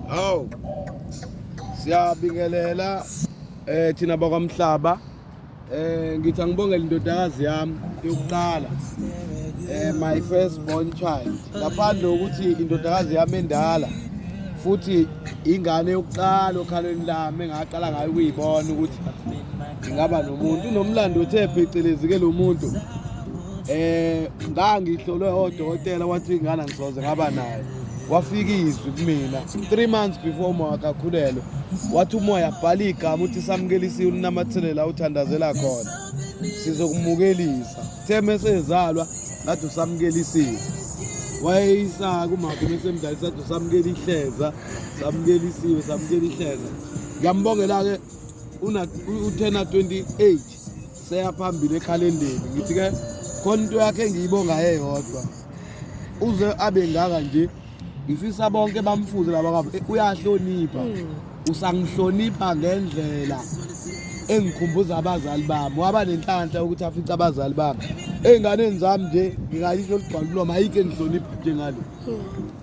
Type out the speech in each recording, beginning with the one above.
Hawu. Siyabingelela thina bakwaMhlaba. Ngithi angibongele indodakazi yami yokuqala. My first born child. Ngaphandle ukuthi indodakazi yami endala futhi ingane yokuqala okhalweni lami engaqala ngayo ukuyibona ukuthi ngingaba nomuntu unomlando othe phecelezi ke lo muntu. Ngangihlolwe odokotela, wathi ingane angisoze ngaba nayo. Wafika izwi kumina 3 months before uma wakhe akhulelwe, wathi umoya, bhala igama uthi Samukelisiwe, ulinamathisele la uthandazela khona, sizokumukelisa. The mesezalwa ngathi uSamukelisiwe, wayeyisaka umakhe mesemdala, sathi usamukela ihleza, Samukelisiwe, samukela ihleza. Ngiyambongela-ke, uthena 28, seyaphambili ekhalendeni. Ngithi-ke khona into yakhe engiyibonga eyodwa, uze abe ngaka nje, ngifisa bonke bamfuze laba kwabo. Uyahlonipha, usangihlonipha ngendlela engikhumbuza abazali bami. Waba nenhlanhla ukuthi afice abazali bami ey'nganeni zami nje, ngingayisho ligcwala umlomo, ayikho engihlonipha njengalo.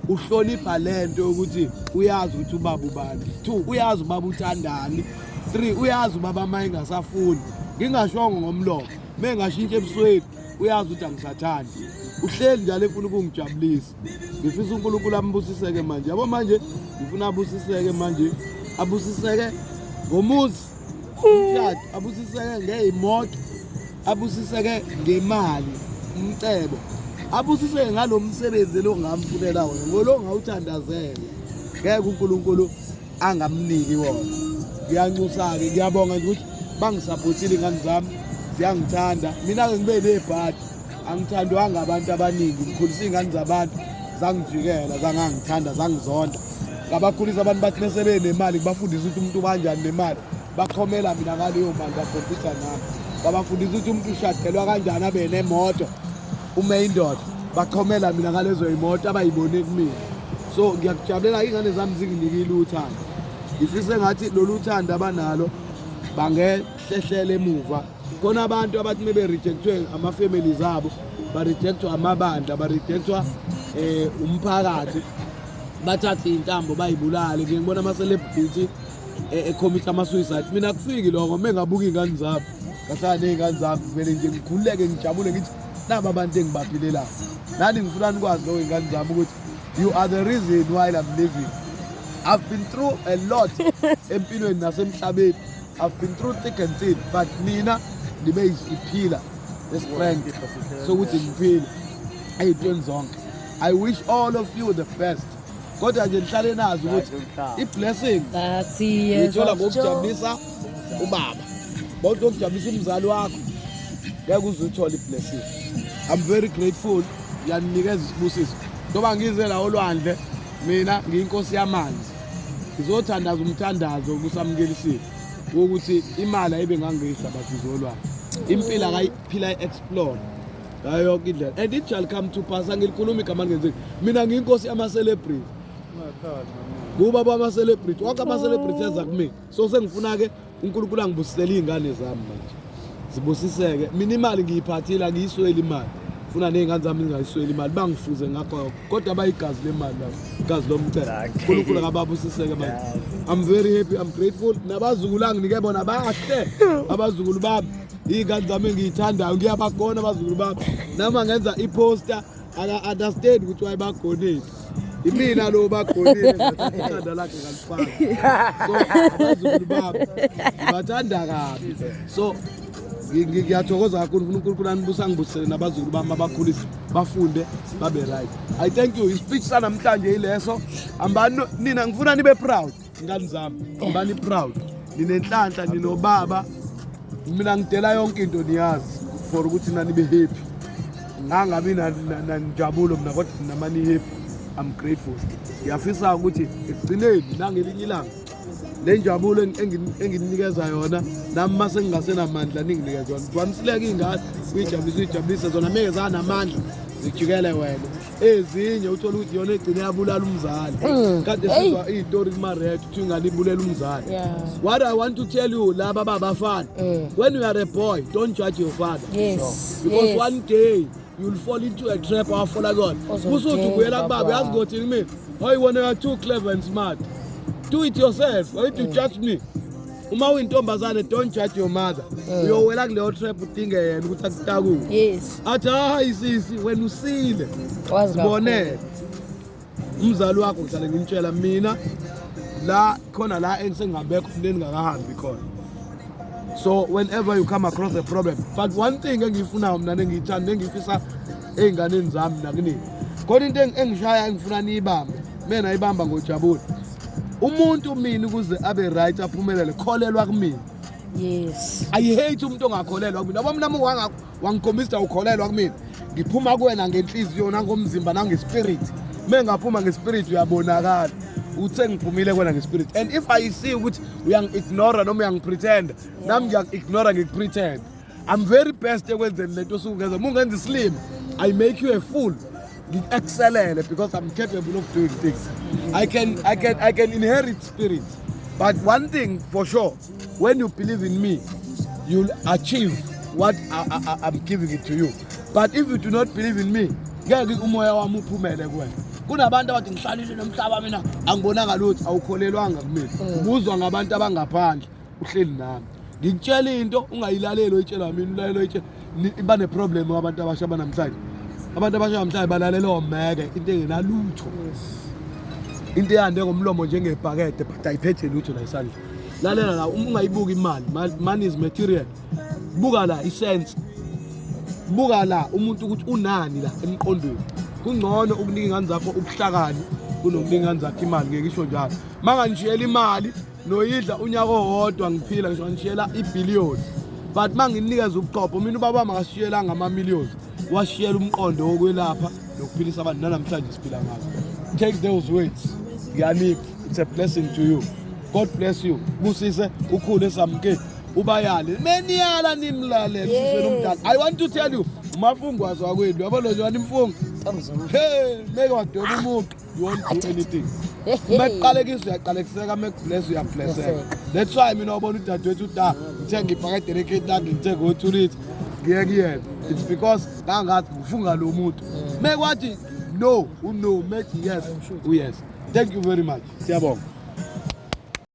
Uhlonipha lento yokuthi uyazi ukuthi ubaba ubani, two, uyazi ubaba uthandani, three, uyazi ubaba uma engasafuni ngingashongo ngomlomo, uma engashintsha ebusweni uyazi ukuthi angisathandi. Uhleli njalo efuna ukungijabulisa. Ngifisa uNkulunkulu ambusiseke manje, yabo, manje ngifuna abusiseke manje, abusiseke ngomuzi, umshado, abusiseke ngey'moto, abusiseke ngemali, umcebo, abusiseke ngalo msebenzi lo ngamfunela wona, ngolo ngawuthandazela, ngeke uNkulunkulu angamniki wona. Ngiyanxusa-ke, ngiyabonga nje ukuthi bangisaphothile, iy'ngane zami ziyangithanda. Mina-ke ngibe nebhadi, angithandwanga abantu abaningi. Ngikhulisa iy'ngane zabantu, zangijikela, zangangithanda, zangizonda. Ngabakhulisa, abantu bathi mese benemali, ngibafundisa ukuthi umuntu kanjani nemali, bachomela mina ngaleyo mali, bakhompyutha nami. Babafundisa ukuthi umuntu ushadelwa kanjani, abe nemoto uma indoda, bachomela mina ngalezo yimoto abayibone kumina. So ngiyakujabulela, iy'ngane zami zinginikile uthando. Ngifise ngathi lolu thando abanalo bangehlehlele emuva. Khona abantu abathi mebe-rejectwe ama-families abo, ba-rejectwa amabandla, ba-rejectwa umphakathi, bathathe iy'ntambo bayibulale. Ngiye ngibona ama-celebrity e-commit ama-suicide. Mina kufiki lokho. Uma ngabuka iy'ngane zami, ngahlala ney'ngane zami, vele nje ngikhululeke, ngijabule, ngithi naba abantu engibaphilelayo. Nani ngifuna nikwazi lokho, iy'ngane zami, ukuthi you are the reason why I'm living. I've been through a lot empilweni nasemhlabeni. I've been through thick and thin, but nina nibe iphila le-strength sokuthi ngiphile ey'ntweni zonke. I wish all of you the best, kodwa nje nihlale nazi ukuthi i-blessing uyithola ngokujabulisa ubaba, bonke ngokujabulisa umzali wakho, ngeke uze uthole i-blessing. I'm very grateful. Ngiyaninikeza isibusiso njengoba ngize la olwandle. Mina ngiyinkosi yamanzi, ngizothandaza umthandazo kuSamukelisiwe wokuthi imali ayibe ngangeyihlabathi zolwandle, impilo akayiphila i-explore ngayo yonke indlela, and it shall come to pass. Angilikhuluma igama lingenzeki. Mina ngiyinkosi yama-celebrity, kuba bama-celebrity wonke, ama-celebrity eza kumina. So sengifuna-ke uNkulunkulu angibusisele iy'ngane zami manje, zibusiseke. Mina imali ngiyiphathile, angiyisweli imali, funa ney'ngane zami zingayisweli imali, bangifuze ngakho, kodwa bayigazi lemali labo, igazi lomcebo. UNkulunkulu akababusiseke manje. I'm very happy, I'm grateful. Nabazukulu anginike bona bahle, abazukulu bami, iy'ngane zami engiyithandayo, ngiyabagona abazukulu bami. Noma ngenza i-poster, aka-understand ukuthi wayebagonile, imina lo bagonile, ngathatha ikhanda lakhe ngalifaka. So abazukulu bami ngibathanda kabi. So ngiyathokoza kakhulu. Ufuna uNkulunkulu anibusa, angibusisele nabazukulu bami, abakhulise, bafunde, babe right. I thank you. I-speech sanamhlanje yileso. Hambani nina, ngifuna nibe proud, ngani zami, hambani proud, ninenhlanhla, ninobaba. Mina ngidela yonke into, niyazi, for ukuthi nanibe happy. Ngangabi nanjabulo mina, kodwa nina ni-happy, I'm grateful. Ngiyafisa ukuthi ekugcineni nangelinye ilanga le njabulo engininikeza yona nami, mase ngingasenamandla, ninginikeze yona. Vamisileke iy'ngane uyijabulise, uyijabulise zona, meke zanamandla zijikele wena. Ezinye uthole ukuthi yona egcine yabulala umzali. Kade sizwa iy'tori kuma-radio kuthiwa ingane ibulela umzali. What I want to tell you, laba babafana, when you are a boy, don't judge your father, because one day you'll fall into a trap awafola kuyona. Uzomtshela Kusuthi ubuyela kubaba, ubaba. yazi ngothini mina? Hayi wena, you are too clever and smart. Do it yourself. Why do you judge me? Uma uyintombazane, don't judge your mother. Uyowela kuleyo trap, udinge yena ukuthi akutakule. Athi, "Hayi sisi, wena usile." Wazi. Sibonele umzali wakho. Ngihlale ngimtshela mina la khona la engisengihambe khona, engingakahambi khona. So whenever you come across a problem, but one thing engiyifunayo mina, nengiyithanda, nengiyifisa ey'nganeni zami nakunini khona, into engishaya engifuna niyibambe, mina ayibamba ngojabula umuntu mina ukuze abe right, aphumelele, kholelwa kumina. I hate umuntu ongakholelwa kumina. Yabo, mina uma wangikhombisa ukholelwa kumina, ngiphuma kuwena ngenhliziyo nangomzimba nangespirit. Uma ngaphuma ngespirit, uyabonakala uthe ngiphumile kuwena ngespirit. And if I see ukuthi uyangi-ignora noma uyangipretenda, nami ngiyaku-ignora, ngikupretend. I'm very best ekwenzeni lento osuke ungenza. Uma ungenza isilima, I make you a fool, ngi-excelele, because I'm capable of doing things. I can inherit spirits. But one thing for sure, when you believe in me, you'll achieve what I'm giving it to you. But if you do not believe in me, ngeke umoya wami uphumele kuwena. Kunabantu abathi, "Ngihlalile nomhlaba mina, angibonanga lutho." Awukholelwanga kumina, ubuzwa ngabantu abangaphandle. Uhleli nami, ngikutshela into, ungayilaleli oyitshelwa mina, ulalela oyitshela. Iba neproblem abantu abasha banamhlanje. Abantu abasha namhlanje balalela omeke, into engenalutho, into eyande ngomlomo njengebhakede, but ayiphethe lutho la isandla. Lalela la, uma ungayibuka imali, money is material. Buka la isense, buka la umuntu ukuthi unani la emqondweni. Kungcono ukunika ingane zakho ubuhlakani kunokunika ingane zakho imali. Ngeke isho njalo, manganishiyela imali noyidla unyaka owodwa ngiphila, ngisho ngishiyela ibhiliyoni, but manginikeza ubuqopho mina, ubaba makasishiyelanga ama-millions, washiyela umqondo wokwelapha nokuphilisa abantu, nanamhlanje siphila ngakho. Take those words, ngiyanika, it's a blessing to you. God bless you, busise, ukhule, samke, ubayale, meniyala nimlalele siswe nomdala. I want to tell you, umafungwazi wakwenu, yabona nje nimfunga. Hey, meke wadweba umuqi, you won't do anything. Mekuqalekisa, uyaqalekiseka, mekubless, uyablesseka. That's why mina wabona udadewethu uda ngithenga ibhakede lekheti lakhe, ngithenga o-2 litre, ngiye kuyena. It's because ngangathi ngifunga lo muntu, mekwathi no, uno, methi yes, uyes. Thank you very much, siyabonga.